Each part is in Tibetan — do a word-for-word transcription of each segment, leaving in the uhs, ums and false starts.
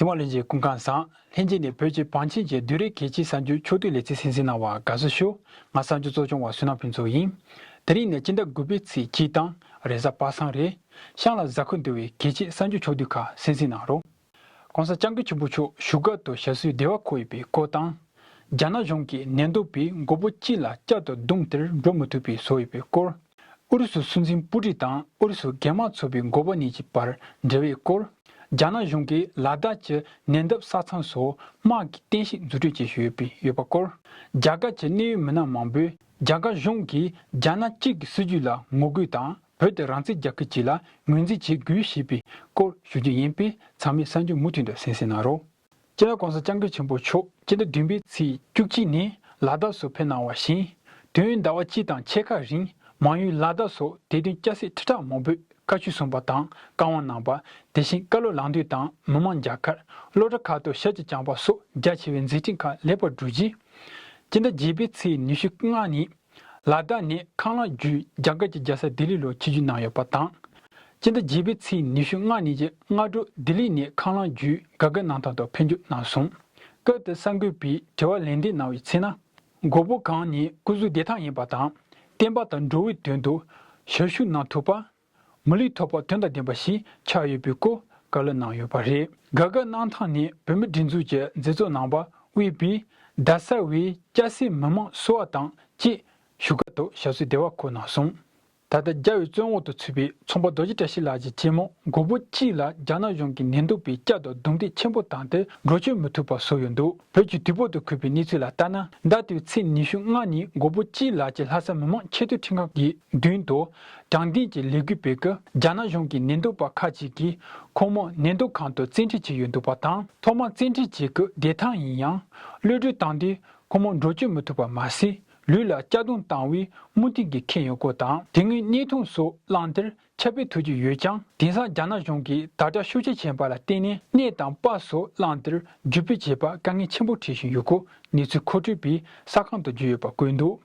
དེ་མ་ལྷན་རྒྱས་སྐུ་ཁམས་བཟང་། ལྷན་རྒྱས་ནས་བོད་ཀྱི་བང་ཆེན་གྱི་བསྡུས་གྲྭའི་གལ་ཆེའི་གསར་འགྱུར་ཕྱོགས་བསྡུས་ལེ་ཚན་གསན་གཟིགས་གནང་བར་དགའ་བསུ་ཞུ། ང་གསར་འགྱུར་གཙོ་སྐྱོང་བ་བསོད་ནམས་ཕུན་ཚོགས་ཡིན། དེ་རིང་ནི་སྤྱི་ཟླ་དགུ་པའི་ཚེས་གཅིག་དང་རེས་གཟའ་པ་སངས་རེད། གཤམ་ལ་གཟའ་འཁོར་འདུ་བའི་གལ་ཆེའི་གསར་འགྱུར་ཕྱོགས་བསྡུས་ཁག་གསན་གཟིགས་གནང་རོགས། ༸གོང་ས་༸སྐྱབས་མགོན་ཆེན་པོ་མཆོག་བཞུགས་སྒར་དུ་ཞབས་སོར་བདེ་བར་འཁོད་ཡོད་པའི་སྐོར་དང་། རྒྱ་ནག་གཞུང་གིས་ཉེན་རྟོག་པས་མགོན་པོ་གཅིག་ལ་བསྐྱར་དུ་རྡུང་དེར་འགྲོ་མི་ཐུབ་པའི་བཟོ་ཡོད་པའི་སྐོར། ཨུ་རུ་སུ་སྲིད་འཛིན་པུ་ཏིན་དང་ཨུ་རུ་སུ་རྒྱལ་དམངས་ཚོགས་པའི་འགོ་པ་གཉིས་ཀྱི་བར་འབྲེལ་བའི་སྐོར། རྒྱ་ནག་གཞུང་གིས་ལ་དྭགས་ཀྱི་ཉེ་འདབས་ས་མཚམས་སུ་དམག་གི་རྟེན་གཞི་འཛུགས་སྐྲུན་བྱེད་བཞིན་ཡོད་པའི་ཡོད་པའི་སྐོར། རྒྱ་གར་གྱི་གནད་ཡོད་མི་སྣ་མང་པོས་རྒྱ་གར་གཞུང་གིས་རྒྱ་ནག་གཅིག་གི་སྲིད་ཇུས་ལ་ངོ་རྒོལ་དང་བོད་དེ་རང་བཙན་རྒྱལ་ཁབ་ཅིག་ལ་ངོས་འཛིན་བྱེད་དགོས་ཞེས་པའི་སྐོར་ཞུ་རྒྱུ་ཡིན་པས་ཚང་མས་གསར་འགྱུར་མུ་མཐུད་དུ་གསན་གཟིགས་གནང་རོགས། སྤྱི་ནོར་༸གོང་ས་༸སྐྱབས་མགོན་ཆེན་པོ་མཆོག་སྤྱི་ཟླ་བདུན་པའི་ཚེས་བཅུ་གཅིག་ཉིན་ལ་དྭགས་སུ་ཕེབས་གནང་བ་བཞིན། དུས་ཡུན་ཟླ་བ་གཅིག་དང་ཕྱེད་ཀ་རིང་མང་ཡུལ་ལ་དྭགས་སུ་དད་ལྡན་སྐྱ་སེར་ཁྲི་ཕྲག་མང་པོས་བཀའ་ཆོས་གསུངས་པ་དང་བཀའ་དབང་གནང་བ། དེ་བཞིན་བཀའ་སློབ་ལམ་སྟོན་དང་མི་མང་རྒྱ་གར་སློབ་གྲྭ་ཁག་ཏུ་ཞབས་ཀྱིས་བཅགས་པ་སོགས་རྒྱ་ཆེ་བའི་མཛད་འཕྲིན་ཁག་ལེགས་པར་གྲུབ་རྗེས། སྤྱི་ཟླ་བརྒྱད་པའི་ཚེས་ཉི་ཤུ་ལྔ་ཉིན། ལ་དྭགས་ནས་ཁམས་ལ་བརྒྱུད་རྒྱ་གར་གྱི་རྒྱལ་ས་ལྡི་ལི་ལ་ཆིབས་བསྒྱུར་གནང་ཡོད་པ་དང་། སྤྱི་ཟླ་བརྒྱད་པའི་ཚེས་ཉི་ཤུ་ལྔ་ཉིན་གྱི་སྔ་དྲོ་ལྡི་ལི་ནས་ཁམས་ལ་བརྒྱུད་ག་ག་གནམ་ཐང་དུ་ཕེབས་འབྱོར་གནང་སོང་། སྐབས་དེར་གསར་འགོད་པས་དྲི་བ་ལན་འདེབས་གནང་བའི་ཚེ་ན། མགོན་པོ་གང་ཉིད་སྐུ་གཟུགས་བདེ་ཐང་ཡིན་པ་དང་། བསྟན་པ་དང་འགྲོ་བའི་དོན་དུ་ཞབས་ཞུ་གནང་ཐུབ་པ། མི་ལུས་ཐོབ་པ་དོན་དང་ལྡན་པ་ཞིག་ཆགས་ཡོད་པའི་སྐོར་བཀའ་སློབ་གནང་ཡོད་པ་རེད། ག་ག་གནམ་ཐང་ནས་བོད་མིའི་སྒྲིག་འཛུགས་ཀྱིས་མཛད་གཙོ་གནང་བ་དབུས་པའི་རྡ་ས་བའི་སྐྱ་སེར་མི་མང་གསོ་བ་དང་བཅས་བཞུགས་སྒར་དུ་ཞབས་སོར་བདེ་བར་འཁོད་གནང་སོང་། ད་ལྟ་རྒྱལ་བའི་བཙོན་འོག་ཏུ་ཚུད་པའི་ཚོང་པ་རྡོ་རྗེ་བཀྲ་ཤིས་ལགས་ཀྱི་གཅེན་མོ་མགོན་པོ་གཅིག་ལ་རྒྱ་ནག་གཞུང་གིས་ཉེན་རྟོག་པས་བསྐྱར་དུ་རྡུང་རྡེག་ཆེན་པོ་བཏང་སྟེ་འགྲོ་སྐྱོད་མི་ཐུབ་པ་བཟོས་ཡོད་འདུག་བོད་ཀྱི་དུས་བབ་ཏུ་འཁོད་པའི་གནས་ཚུལ་ལ་ལྟར་ན། ཟླ་དེའི་ཚེས་ཉི་ཤུ་ལྔ་ཉིན་མགོན་པོ་གཅིག་ལགས་ཀྱིས་ལྷ་ས་མི་དམངས་ཆེས་མཐོའི་ཁྲིམས་ཁང་གི་མདུན་དུ་དྲང་བདེན་གྱི་ལས་འགུལ་སྤེལ་སྐབས། རྒྱ་ནག་གཞུང་གི་ཉེན་རྟོག་པ་ཁག་ཅིག་གིས་ཁོང་མོ་ཉེན་རྟོག་ཁང་དུ་བཙན་ཁྲིད་བྱས་ཡོད་འདུག་པ་དང་། ཐོག་མར་བཙན་ཁྲིད་བྱེད་སྐབས་བདེ་ཐང་ཡིན་ཡང་། གློད་གྲོལ་བཏང་སྟེ་ཁོང་མོ་འགྲོ་སྐྱོད་མི་ཐུབ་པ་མ་ཟད། ལུས་ལ་གཅར་རྡུང་བཏང་བའི་མུ་མཐུད་ཀྱི་ཁེལ་ཡོད་སྐོར་དང་། དེ་སྔོན་བརྙན་ཐུང་སོགས་བླངས་དེར། ཁྱབ་སྤེལ་ཐུབ་ཀྱི་ཡོད་ཀྱང་། དེང་སང་རྒྱ་ནག་གཞུང་གིས་དྲག་དྲག་ཤུགས་ཆེ་བྱས་པ་ལ་བརྟེན་ནས་གནས་དང་པར་སོགས་བླངས་དེར་བརྒྱུད་སྤེལ་བྱེད་པར་དཀའ་ངལ་ཆེན་པོ་འཕྲད་བཞིན་ཡོད་སྐོར་གནས་ཚུལ་མཁོ་སྤྲོད་པས་གསར་ཁང་དུ་བརྗོད་ཡོད་པ་བཀོད་འདུག་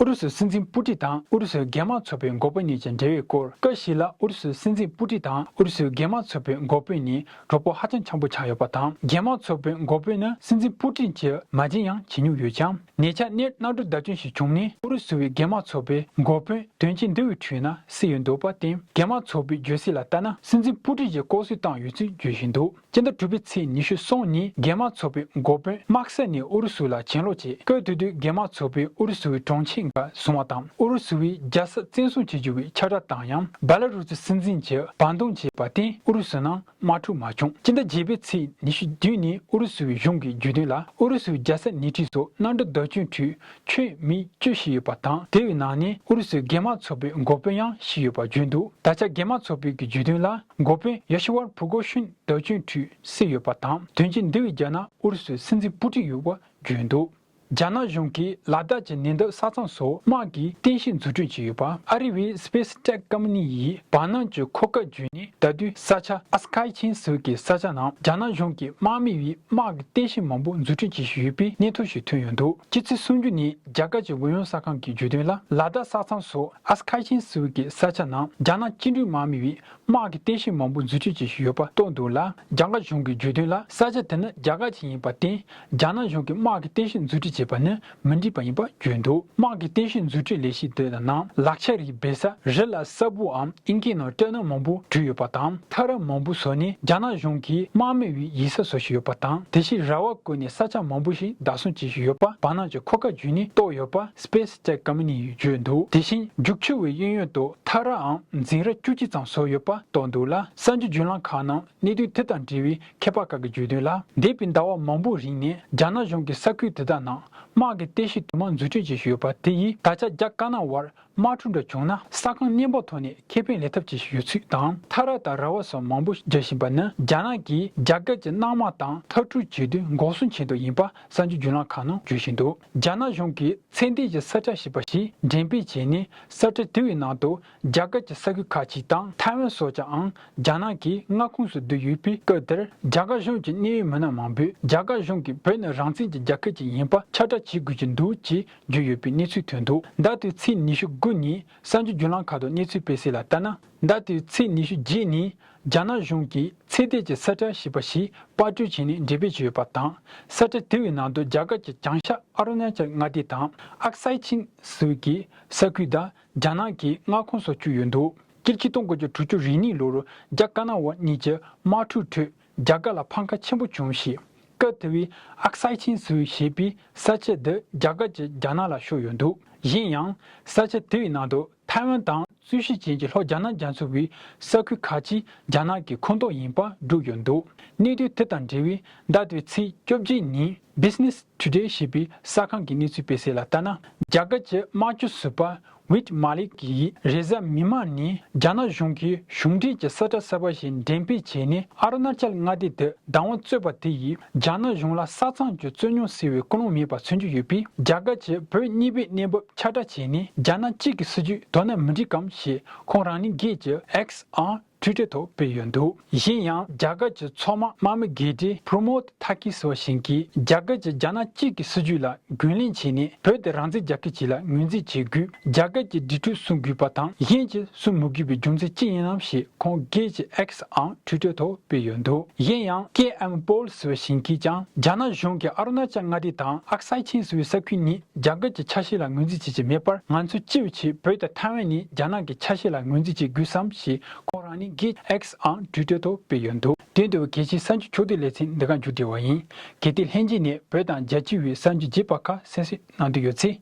ཨུ་རུ་སུའི་སྲིད་འཛིན་པུ་ཏིན་དང་ཨུ་རུ་སུའི་རྒྱལ་དམངས་ཚོགས་པའི་འགོ་དཔོན་གཉིས་ཀྱི་འབྲེལ་བའི་སྐོར། སྐབས་ཤིག་ལ་ཨུ་རུ་སུའི་སྲིད་འཛིན་པུ་ཏིན་དང་ཨུ་རུ་སུའི་རྒྱལ་དམངས་ཚོགས་པའི་འགོ་དཔོན་གཉིས་གྲོགས་པོ་ཧ་ཅང་འཆམ་པོ་ཆགས་ཡོད་པ་དང་། རྒྱལ་དམངས་ཚོགས་པའི་འགོ་དཔོན་ནི་སྲིད་འཛིན་པུ་ཏིན་གྱི་མ་བྱན་ཡང་བྱེད་མྱོང་ཡོད་ཀྱང་། ཉེ་ཆར་ནད་གནམ་གྲུ་བརྡབ་སྐྱོན་ཞིག་བྱུང་ནས་ཨུ་རུ་སུ་བའི་རྒྱལ་དམངས་ཚོགས་པའི་འགོ་དཔོན་དོན་རྐྱེན་འདི་བའི་ཁྲོད་ན་བསད་ཡོད་འདུག་པར་བརྟེན། རྒྱལ་དམངས་ཚོགས་པས་བརྗོད་གསལ་ལ་ལྟར་ན། སྲིད་འཛིན་པུ་ཏིན་གྱིས་ལྐོག་གསོད་བཏང་ཡོད་ཚུལ་བརྗོད་བཞིན་འདུག་སྤྱི་ཟླ་དྲུག་པའི་ཚེས་ཉི་ཤུ་གསུམ་ཉིན་རྒྱལ་དམངས་ཚོགས་པའི་འགོ་དཔོན་དམག་ས་ནས་ཨུ་རུ་སུ་ལ་གྱེན་ལོག་བྱས། སྐབས་དེ་དུས་རྒྱལ་དམངས་ཚོགས་པས་ཨུ་རུ་སུ་བའི་དྲུང་ཆེ་འགའ་བཟུང་བ་དང་། ཨུ་རུ་སུ་བའི་རྒྱལ་ས་བཙན་བཟུང་བྱེད་རྒྱུ་བའི་ཁྱབ་བསྒྲགས་བཏང་ཡང་། བེ་ལ་རུ་སི་སྲིད་འཛིན་གྱིས་བར་འདུམ་བྱས་པར་བརྟེན་ཨུ་རུ་སུ་ནང་དམག་འཁྲུག་མ་བྱུང་། སྤྱི་ཟླ་བརྒྱད་པའི་ཚེས་ཉི་ཤུ་བདུན་ཉིན་ཨུ་རུ་སུ་བའི་གཞུང་གིས་བརྗོད་དོན་ལ། ཨུ་རུ་སུའི་རྒྱལ་ས་ནེ་ཏི་སུ་གནམ་གྲུ་བརྡབ་སྐྱོན་ཁྲོད་ཁྱོན་མི་བཅུ་ཤི་ཡོད་པ་དང་། དེ་བའི་ནང་ནས་ཨུ་རུ་སུའི་རྒྱལ་དམངས་ཚོགས་པའི་འགོ་དཔོན་ཡང་ཤི་ཡོད་པ་བརྗོད་འདུག་ད་ཆ་རྒྱལ་དམངས་ཚོགས་པའི་གི་བརྗོད་དོན་ལ། འགོ་དཔོན་ཡ་ཤི་ཝར་ཕུ་གོ་ཤུན་བརྡབ་སྐྱོན་ཁྲོད་བསད་ཡོད་པ་དང་། དོན་རྐྱེན་འདི་བའི་རྒྱབ་ན་ཨུ་རུ་སུའི་སྲིད་འཛིན་པུ་ཏིན་ཡོད་པ་བརྗོད་འདུག་རྒྱ་ནག་གཞུང་གིས་ལ་དྭགས་ཀྱི་ཉེ་འདབས་ས་མཚམས་སུ་དམག་གི་རྟེན་གཞི་འཛུགས་སྐྲུན་བྱས་ཡོད་པ། ཨ་རི་བའི་སི་པེ་སི་ཊེག་ཀམ་པ་ནི་ཡིས་བར་སྣང་གི་འཁོར་སྐར་བརྒྱུད་ནས་ད་དུང་ས་ཆ་ཨ་སི་ཁའི་ཆིན་ཟེར་བའི་ས་ཆ་ནང་རྒྱ་ནག་གཞུང་གིས་དམག་མི་བའི་དམག་གི་རྟེན་གཞི་མང་པོ་འཛུགས་སྐྲུན་བྱེད་བཞིན་ཡོད་པའི་སྙན་ཐོ་ཞིག་ཐོན་ཡོད་འདུག་ཕྱི་ཚེས་སུམ་ཅུ་ཉིན་རྒྱ་གར་གྱི་ཝུ་ཡོན་གསར་ཁང་གིས་བརྗོད་དོན་ལ། ལ་དྭགས་ས་མཚམས་སུ་ཨ་སི་ཁའི་ཆིན་ཟེར་བའི་ས་ཆ་ནང་རྒྱ་ནག་བཅིངས་འགྲོལ་དམག་མི་བའི་དམག་གི་རྟེན་གཞི་མང་པོ་འཛུགས་སྐྲུན་བྱེད་བཞིན་ཡོད་པ་རྟོགས་འདུག་ལ། རྒྱ་གར་གཞུང་གིས་བརྗོད་དོན་ལ། ས་ཆ་དེ་ནི་རྒྱ་གར་གྱི་ཡིན་པར་བརྟེན། རྒྱ་ནག་གཞུང་གིས་དམག་གི་རྟེན་གཞི་འཛུགས་སྐྲུན་བྱས་པ་ནི་མི་འགྲིག་པ་ཡིན་པ་བརྗོད་འདུག་དམག་གི་རྟེན་གཞི་འཛུགས་སྐྲུན་ལས་གཞི་དེ་དག་ནང་ལག་ཆ་རིགས་སྦས་ས། རི་ལ་ས་སྦུག་འམ་དབྱིན་སྐད་ནང་སྤྲོ་སྣང་མང་པོ་བྲིས་ཡོད་པ་དང་། ཐག་ར་མང་པོ་བཟོས་ནས་རྒྱ་ནག་གཞུང་གིས་དམག་མི་བའི་ཡིག་ཚང་བཟོ་བཞིན་ཡོད་པ་དང་། དེ་བཞིན་ར་བ་བརྐོས་ནས་ས་ཆ་མང་པོ་ཞིག་བདག་བཟུང་བྱེད་བཞིན་ཡོད་པ་བར་སྣང་གི་འཁོར་སྐར་བརྒྱུད་ནས་རྟོགས་ཡོད་པ་སི་པེ་སི་ཊེག་ཀམ་པ་ནི་ཡིས་བརྗོད་འདུག་དེ་བཞིན་རྒྱུག་ཆུ་བའི་གཡས་གཡོན་དུ་ཐག་ར་འམ་འཛིང་ར་བཅུ་གཅིག་ཙམ་བཟོས་ཡོད་པ་རྟོགས་འདུག་ལ། གསར་འགྱུར་བརྒྱུད་ལམ་ཁག་ནང་གནད་དོན་དེ་དང་འབྲེལ་བའི་མཁས་པ་ཁག་གིས་བརྗོད་དོན་ལ། འདས་པའི་ཟླ་བ་མང་པོའི་རིང་ནས་རྒྱ་ནག་གཞུང་གིས་ས་ཁུལ་དེ་དག་ནང་དམག་གི་རྟེན་གཞི་དུ་མ་འཛུགས་སྐྲུན་བྱེད་བཞིན་ཡོད་པ་དེ་ཡིས་ད་ཆ་རྒྱ་དཀར་ནག་དབར་དམག་འཁྲུག་འདྲ་བྱུང་ན་ས་ཁང་གནས་སྤོ་ཐོག་ནས་ཁེ་ཕན་ལེན་ཐབས་བྱེད་བཞིན་ཡོད་ཚུལ་དང་། ཐག་ར་དང་ར་བ་སོགས་མང་པོ་རྒྱག་བཞིན་པ་ནི་རྒྱ་ནག་གིས་རྒྱ་གར་གྱི་གནམ་དམག་དང་འཐབ་འཁྲུག་བྱེད་དུས་འགོག་སྲུང་ཆེད་དུ་ཡིན་པ་གསར་འགྱུར་བརྒྱུད་ལམ་ཁག་ནང་བརྗོད་བཞིན་འདུག་རྒྱ་ནག་གཞུང་གིས་ཚད་ལྡན་གྱི་ས་ཁྲ་ཞེས་པ་ཞིག་འགྲེམས་སྤེལ་བྱས་ནས་ས་ཁྲ་དེ་བའི་ནང་དུ་རྒྱ་གར་གྱི་ས་ཁུལ་ཁག་ཅིག་དང་ཐའེ་ཝན་སོགས་ཀྱང་རྒྱ་ནག་གི་མངའ་ཁོངས་སུ་བསྡུས་ཡོད་པའི་སྐབས་དེར། རྒྱ་གར་གཞུང་གི་གནད་ཡོད་མི་སྣ་མང་པོས་རྒྱ་གར་གཞུང་གིས་བོད་ནི་རང་བཙན་གྱི་རྒྱལ་ཁབ་ཅིག་ཡིན་པ་ཁྱབ་བསྒྲགས་བྱེད་དགོས་ཀྱི་འདུག་ཅེས་བརྗོད་ཡོད་པའི་གནས་ཚུལ་ཐོན་འདུག་ཟླ་དེའི་ཚེས་ཉི་ཤུ་དགུ་ཉིན་གསར་འགྱུར་བརྒྱུད་ལམ་ཁག་ཏུ་གནས་ཚུལ་སྤེལ་གསལ་ལ་ལྟར་ན། ཟླ་དེའི་ཚེས་ཉི་ཤུ་བརྒྱད་ཉིན་ རྒྱ་ནག་གཞུང་གིས་ཚེ་འདས་ཀྱི་ས་ཁྲ་ཞེས་པ་ཞིག་པར་སྐྲུན་བྱས་ནས་འགྲེམས་སྤེལ་བྱས་ཡོད་པ་དང་། ས་ཁྲ་དེ་བའི་ནང་དུ་རྒྱ་གར་གྱི་བྱང་ཤར་ཨ་རུ་ན་ཅལ་མངའ་སྡེ་དང་ཨག་སའི་ཆིན་ཟུར་གྱི་ས་ཁུལ་དག་རྒྱ་ནག་གི་མངའ་ཁོངས་སུ་བཅུག་ཡོད་འདུག་དཀྱིལ་ཁེ་སྟོང་དགུ་བརྒྱ་དྲུག་ཅུ་རེ་གཉིས་ལོར་རྒྱ་དཀར་ནག་དབར་གཉིས་ཀྱི་དམག་འཁྲུག་ཁྲོད་རྒྱ་གར་ལ་ཕམ་ཁ་ཆེན་པོ་བྱུང་ཞིང་། སྐབས་དེ་བའི་ཨག་སའི་ཆིན་ཟུར་ཞེས་པའི་ས་ཆ་འདི་རྒྱ་གར་གྱིས་རྒྱ་ནག་ལ་ཕྱོགས་ཡོད་འདུག་གཞན་ཡང་ས་ཆ་དེ་བའི་ནང་དུ་ཐའེ་ཝན་དང་རྩོད་གཞི་ཅན་གྱི་ལྷོ་རྒྱ་ནག་རྒྱ་མཚོ་བའི་ས་ཁུལ་ཁག་ཅིག་རྒྱ་ནག་གི་ཁོངས་གཏོགས་ཡིན་པ་བསྒྲུབས་ཡོད་འདུག་གནད་དོན་དེ་དང་འབྲེལ་བའི་ཟླ་དེའི་ཚེས་བཅོ་བརྒྱད་ཉིན་Business Today ཞེས་པའི་གསར་ཁང་གི་གནས་ཚུལ་སྤེལ་གསལ་ལ་ལྟར་ན། རྒྱ་གར་གྱི་དམག་སྤྱི་ཟུར་པ་ཝིད་མ་ལིག་གིས་རེས་གཟའ་མིག་དམར་ཉིན་རྒྱ་ནག་གཞུང་གིས་གཞུང་འབྲེལ་གྱི་གསལ་བསྒྲགས་གསར་པ་ཞིག་འགྲེམས་སྤེལ་བྱས་ནས། ཨ་རུ་ན་ཅལ་མངའ་སྡེ་དེ་བདག་དབང་རྩོད་པ་དེ་ཡིས་རྒྱ་ནག་གཞུང་ལ་ས་མཚམས་ཀྱི་རྩོད་རྙོག་སེལ་བའི་ཀུན་སློང་མེད་པ་མཚོན་རྒྱུ་ཡོད་པས། རྒྱ་གར་གྱིས་བོད་གཉིས་པོའི་གནས་བབ་ཁྱབ་བསྒྲགས་བྱས་ནས། རྒྱ་ནག་གཅིག་གི་སྲིད་བྱུས་དོ་སྣང་མི་འགྲིག་གམ་ཞེས་ཁོང་རང་ཉིད་སྒེར་གྱི་X ཨང་ཊུའི་ཊར་ཐོག་སྤེལ་ཡོད་འདུག་གཞན་ཡང་། རྒྱ་གར་གྱི་མཚོ་དམག་དམག་མི་འགན་འཁྲི་པྲོ་མོད་ཐ་ཀི་ཟེར་བ་ཞིག་གིས། རྒྱ་གར་གྱིས་རྒྱ་ནག་གཅིག་གི་སྲིད་བྱུས་ལ་རྒོལ་ལན་བྱས་ནས། བོད་དེ་རང་བཙན་རྒྱལ་ཁབ་ཅིག་ལ་ངོས་འཛིན་བྱེད་དགོས། རྒྱ་གར་གྱི་འབྲེལ་གཏུག་སྲུང་དགོས་པ་དང་། གཞན་གྱིས་སྲུང་མི་དགོས་པའི་རྒྱུ་མཚན་ཅི་ཡིན་ནམ་ཞེས་ཁོང་སྒེར་གྱི་X ཨང་ཊུའི་ཊར་ཐོག་སྤེལ་ཡོད་འདུག་གཞན་ཡང་། ཀེ་ཨེམ་པོལ་ཟེར་བ་ཞིག་གིས་ཀྱང་། རྒྱ་ནག་གཞུང་གིས་ཨ་རུ་ན་ཅལ་མངའ་སྡེ་དང་ཨག་སའི་ཆིན་ཟེར་བའི་ས་ཁུལ་གཉིས་རྒྱ་གར་གྱི་ཆ་ཤས་ལ་ངོས་འཛིན་བྱེད་ཀྱི་མེད་པར། ང་ཚོས་ཅི་བྱེད་བོད་དང་ཐའེ་ཝན་ནི་རྒྱ་ནག་གི་ཆ་ཤས་ལ་ངོས་འཛིན་བྱེད་དགོས་སམ་ཞེས་ཁོང་རང་ཉིད་ཀྱི་X ཨང་ཊུའི་ཊར་ཐོག་སྤེལ་ཡོད་འདུག་དེ་འདྲ་བའི་གལ་ཆེའི་གསར་འགྱུར་ཕྱོགས་བསྡུས་ལེ་ཚན་འདི་ག་མཇུག་བསྒྲིལ་བ་ཡིན། གལ་ཏེ་ལྷན་རྒྱས་ནས་བོད་དང་རྒྱལ་སྤྱི་བའི་གསར་འགྱུར་རྒྱས་པ་ཁག་གསན་གཟིགས་གནང་འདོད་ཡོད་ཚེ།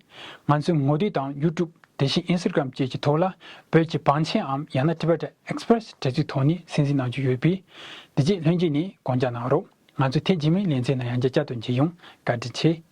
ང་ཚོའི་ངོ་དེབ་དང་ཡུ་ཊུབ། དེ་བཞིན་ཨིན་སི་ཊ་གྷི་རམ་བཅས་ཀྱི་ཐོག་ལ། བོད་ཀྱི་བང་ཆེན་འམ་ཡང་ན་Tibetan Express དྲ་ཚིགས་ཐོག་ནས་གསན་གཟིགས་གནང་རྒྱུ་ཡོད་པས། དེ་རྗེས་ལྷན་རྒྱས་ནས་དགོངས་འཇགས་གནང་རོགས། ང་ཚོ་ཐེངས་རྗེས་མའི་ལེ་ཚན་ནང་ཡང་བསྐྱར་བསྐྱར་དུ་མཇལ་ཡོང་། བཀའ་དྲིན་ཆེ།